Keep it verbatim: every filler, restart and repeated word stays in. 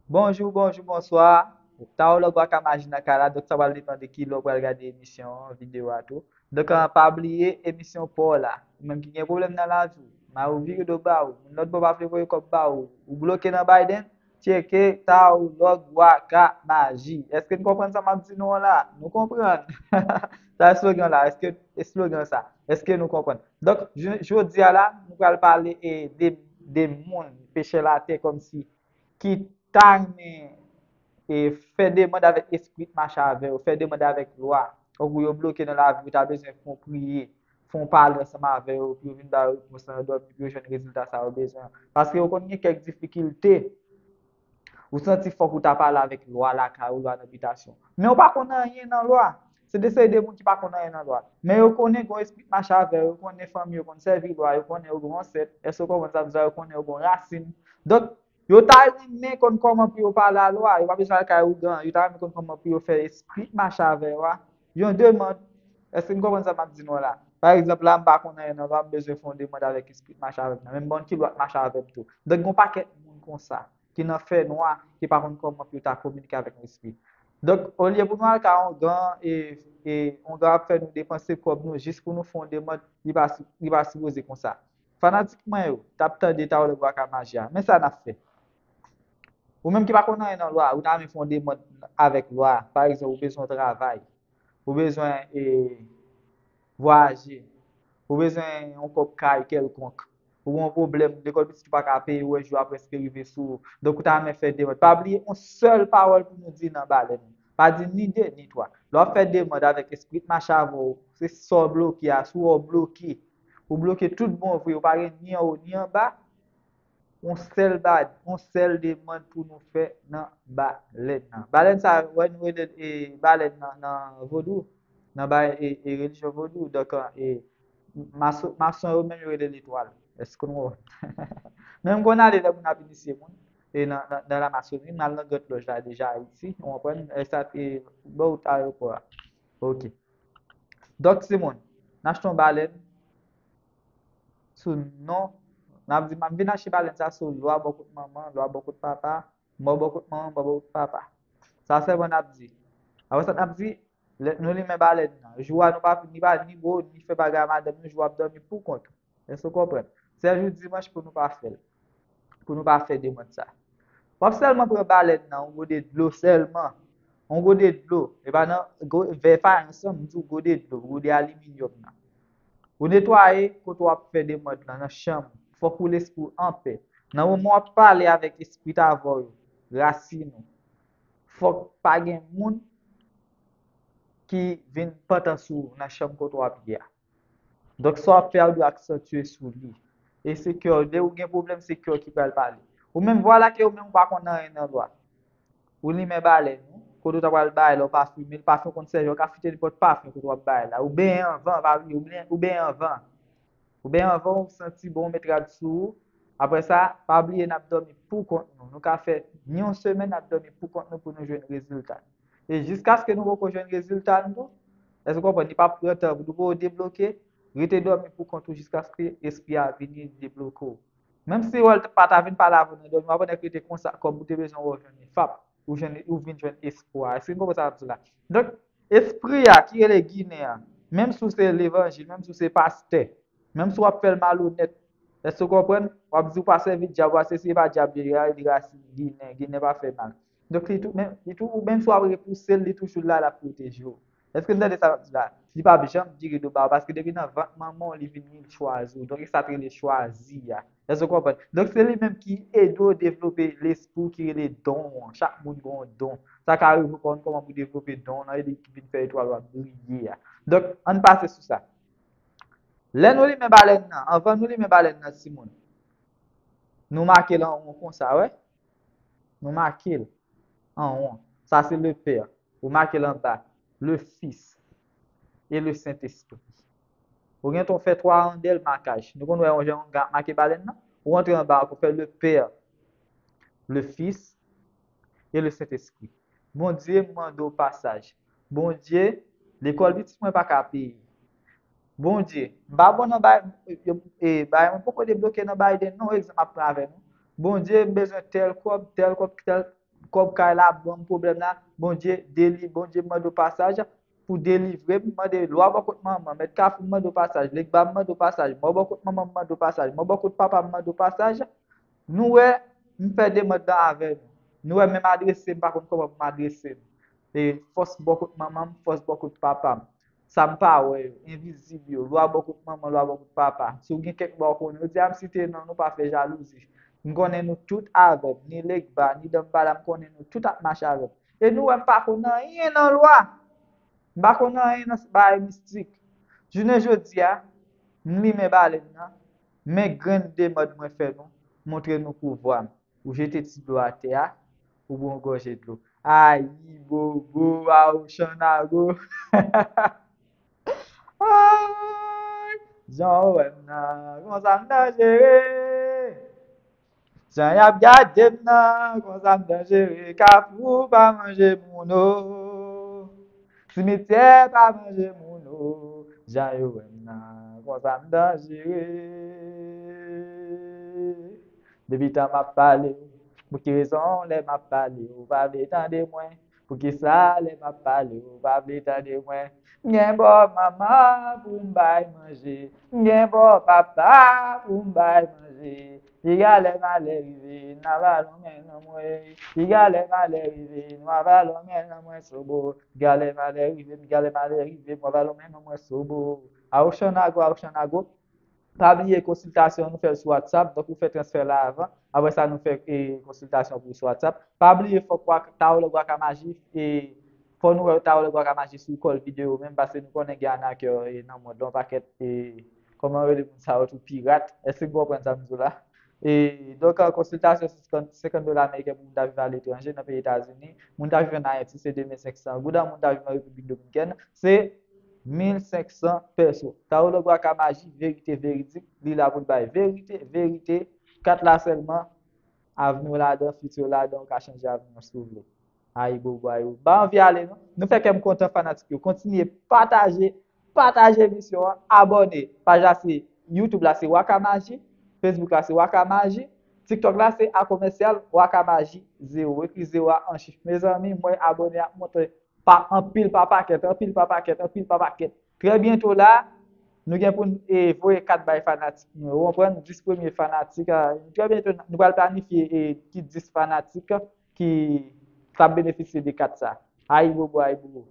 Bonjou, bonjou, bonswa. Tawològ Waka Maji nan kay la, donk sa pral depann de ki lè w pral gade emisyon an, videyo a tou. Donk, ah, pa bliye emisyon pa w la. Ou menm ki gen pwoblèm nan lavi w, mari w vire do ba w, moun lòt bò pa vle voye kòb ba w, ou bloke nan Biden, tcheke Tawològ Waka Maji. Èske n konprann sa m ap di nou an la? Nou konprann? Sa slogan la, èske slogan sa, èske nou konprann? Donk, j- jodi a la, nou pral pale e, de, de moun, pechè latè kòmsi ki ta renmen e, fè demann avèk espri k mache avè yo, fè demann avèk lwa. Tankou yo bloke nan lavi, yo ta bezwen fè yon priyè, fè yon pale ansanm avè yo, pou yo vin ba yo repons nan yo dòmi, pou yo jwenn rezilta sa yo bezwen an. Paske yo konn gen kèk difikilte. Ou santi fòk ou ta pale avèk lwa lakay ou, lwa nan bitasyon. Men ou pa konn anyen nan lwa. Se de seri de moun ki pa konn anyen nan lwa. Men yo konnen gen yon espri k mache avè yo, yo konnen fanmi yo konn sèvi lwa, yo konnen yo gen yon ansèt. Èske w konprann sa m di la? Yo konnen yo gen yon rasin. Donk, yo ta renmen konn kòman pou yo pale a lwa. Yo pa bezwen al kay ougan. Yo ta renmen konn kòman pou yo fè espri k mache avè yo a. Yon demann. Èske n konprann sa m ap di nou an la? Pa egzanp, la, m pa konn anyen nan lwa, m bezwen fè yon demann avèk espri k mache avè m nan. Men m pa konn ki lwa k mache avè m tou. Donk, gen yon pakèt moun konsa ki nan fènwa, ki pa konn kòman pou yo ta kominike avèk yon espri. Donk, olye pou nou al ka ongan e, e ongan ap fè nou depanse kòb nou jis pou nou fè yon demann, li pa, si- li pa sipoze konsa. Fanatik mwen yo, t ap tande Tawològ Waka Maji a. Men sa n ap fè. Ou menm ki pa konn anyen nan lwa, ou ta renmen fè yon demann avèk lwa. Pa egzanp, ou bezwen yon travay. Ou bezwen e, vwayaje. Ou bezwen yon kòb kay kèlkonk. Ou gen yon pwoblèm, lekòl pitit ou pa ka peye, ou wè jou a prèske rive sou ou. Donk, ou ta renmen fè demann. Pa bliye, yon sèl pawòl pou nou di nan balèn. Pa di ni de, ni twa. Lè w ap fè demann avèk espri k mache avè w, se sa w bloke a, sou w bloke. Ou bloke tout bon vre, ou pa gen ni anwo, ni anba. Yon sèl ba, yon sèl demann pou nou fè nan balèn nan. Balèn sa, wè nou rele e, balèn nan, nan vodou, nan ba, e, e relijyon vodou. Donk, e, maso- mason yo menm yo rele letwal. Èske nou konprann? Men m konn ale lè moun ap inisye moun. E nan, nan, nan la masonri, m al nan Grand Lodge la deja Ayiti. Ou konprann? E sa, e, bò wout ayewopò a. Ok. Donk, timoun, n achte yon balèn sou non. N ap di, m ap vin achte balèn sa sou lwa bò kot manman, lwa bò kot papa, mò bò kot manman, mò bò kot papa. Sa sèlman n ap di. Apre sa, n ap di, lè nou limen balèn nan. Jou a nou pa ni ba ni bo, ni fè bagay a madanm nou, jou a ap dòmi pou kont ou. Èske w konprann? Sèl jou dimanch pou nou pa fè l. Pou nou pa fè demann sa. W ap sèlman pran balèn nan, yon gode dlo sèlman. Yon gode dlo. E pa nan go- vè fayanse an, m di w gode dlo, gode aliminyòm nan. Ou netwaye kote w ap fè demann lan nan chanm ou. Fòk ou lespri w anpè. Nan moman w ap pale avèk espri t avè w yo, rasin ou, fòk pa gen moun ki vin pantan sou ou nan chanm kote w ap ye a. Donk, sa w ap fè a, ou dwe aksantye sou li. E se kè w, lè ou gen pwoblèm, se kè w ki pral pale. Ou menm, vwala ke ou menm ou pa konn anyen nan lwa. Ou limen balèn ou, kote ou ta pral bay la, ou pafime l, pafen ou konn sèvi, ou ka fite nenpòt pafen kote w ap bay la. Ou benyen anvan, pa bliye, ou benyen, ou benyen anvan. Ou benyen anvan, ou santi bon, ou met rad sou ou. Apre sa, pa bliye n ap dòmi pou kont nou. Nou ka fè ni yon semèn n ap dòmi pou kont nou pou nou jwenn rezilta. E jiskaske nou poko jwenn rezilta n tou, èske w konprann? Li p ap pran tan pou nou poko debloke, rete dòmi pou kont ou jiskaske espri a vini debloke w. Menm si w pa ta vin pale avè w nan dòmi, w ap wè nèg rete konsa, kòm ou te bezwen wè w jwenn li, fap, ou jwenn, ou vin jwenn espwa. Èske n konprann sa m ap di la? Donk, espri a ki rele Ginen an, menm si w se levanjil, menm si w se pastè, menm si w ap fè l malonèt, èske w konprann? W ap di w pa sèvi dyab, w ap se si e pa dyab li ye, li rasin Ginen, Ginen pa fè mal. Donk, li tou, men, li tou, menm si w ap repouse l, li toujou la, l ap pwoteje w. Èske n tande sa m ap di la? Li p ap janm vire do ba w, paske depi nan vant manman w, li vin, li chwazi w. Donk, e sa k rele chwazi a. Èske w konprann? Donk, se li menm ki ede w devlope lespri w ki rele don w an. Chak moun gen yon don. Sa ka rive w pa konn kòman pou devlope don w lan, e li ki vin fè etwal w ap briye a. Donk, ann pase sou sa. Lè nou limen balèn nan, anvan nou limen balèn nan, timoun, nou make l an won konsa, wè. Nou make l an won. Sa se le Père. Ou make l anba, le Fils et le Saint-Esprit. Ou gen tan w fè twa randèl makaj. Nou konn wè yon jan yon gang ap make balèn nan. Ou antre anba, ou fè le Père, le Fils et le Saint-Esprit. Bondye, m mande w pasaj. Bondye, lekòl pitit mwen pa ka peye. Bondye, m pa bon nan bay, e, e, bay mwen poko debloke nan Biden non, egzanp m ap pran avè nou. Bondye, m bezwen tèl kòb, tèl kòb, tèl, kòb kay la, ban m pwoblèm la, Bondye, deli, Bondye, m mande w pasaj pou delivre m, m mande lwa bò kot manman, mèt kafou, m mande w pasaj, legba, m mande w pasaj, mò bò kot manman, m mande w pasaj, mò bò kot papa, m mande w pasaj. Nou wè, m fè demann nan avè nou. Nou wè, menm adrese, m pa konn kòman pou m adrese nou. E fòs bò kot manman m, fòs bò kot papa m. Sa m pa wè yo, envizib yo, lwa bò kot manman, lwa bò kot papa. Si w gen kèk lwa w konnen, yo di a m site non nou, pa fè jalouzi. M konnen nou tout avè m, ni Legba, ni Danmbala, m konnen nou tout ap mache avè m. E nou wè m pa konn anyen nan lwa. M pa konn anyen nan bagay mistik. Jounen jodi a, m limen balèn nan, men grenn demann mwen fè nou, montre nou pouvwa m. Ou jete ti dlo atè a, ou bwè yon gòje dlo. Ayibobo, awochanago. Ay, jan w wè m nan, konsa m danjere. Jan y ap gade m nan, konsa m danjere. Kafou pa manje moun o. Simityè pa manje moun o. Jan yo wè m nan, konsa m danjere. Depi tan m ap pale, pou ki rezon lè m ap pale, ou pa vle tande mwen? Poukisa lè m ap pale, ou pa vle tande mwen? M gen bò manman pou m bay manje, m gen bò papa pou m bay manje. Piga lè malè rive, n a ba lonmen nan mwen. Piga lè malè rive, n a ba lonmen nan mwen sobo. Piga lè malè rive, piga lè malè rive, n a ba lonmen nan mwen sobo. Awochanago, awochanago. Pa bliye konsiltasyon nou fè l sou WhatsApp, donk ou fè transfè la avan. Apre sa, nou fè e, konsiltasyon pou sou WhatsApp. Pa bliye fòk Wak- Tarològ Waka Maji, e, fò nou wè Tarològ Waka Maji sou kòl videyo menm, paske nou konnen gen anakè e, nan mond lan, pakèt, e, kòman yo rele moun sa yo tou, pirat. Èske nou konprann sa m di w la? E, donk, an konsiltasyon se senkant, senkant dola ameriken pou moun ta viv aletranje, nan peyi Etazini. Moun ta viv ann Ayiti, se de mil senk san goud. Moun ta viv an Repiblik Dominikèn, se mil senk san peso. Tarològ Waka Maji, verite veridik, li la pou l bay verite, verite. Kat la sèlman, avni w ladan, fiti w ladan, ou ka chanje avni w si w vle. Ayibobo, ayibobo. M pa anvi ale, non. Nou fè kè m kontan, fanatik yo. Kontinye pataje, pataje emisyon an, abòne. Paj la se YouTube la, se Waka Maji. Facebook la, se Waka Maji. TikTok la, se a komèsyal Waka Maji zewo. Ekri zewo a an chif. Mezanmi, m wè abòne ap monte pa anpil, pa pakèt, anpil, pa pakèt, anpil, pa pakèt. Trè byento la, nou gen pou n e, voye kat bay fanatik nou. Ou konprann? Dis premye fanatik. A, trè byento, nou pral planifye e, ki dis fanatik ki, k ap benefisye de kat sa. Ayibobo, ayibobo.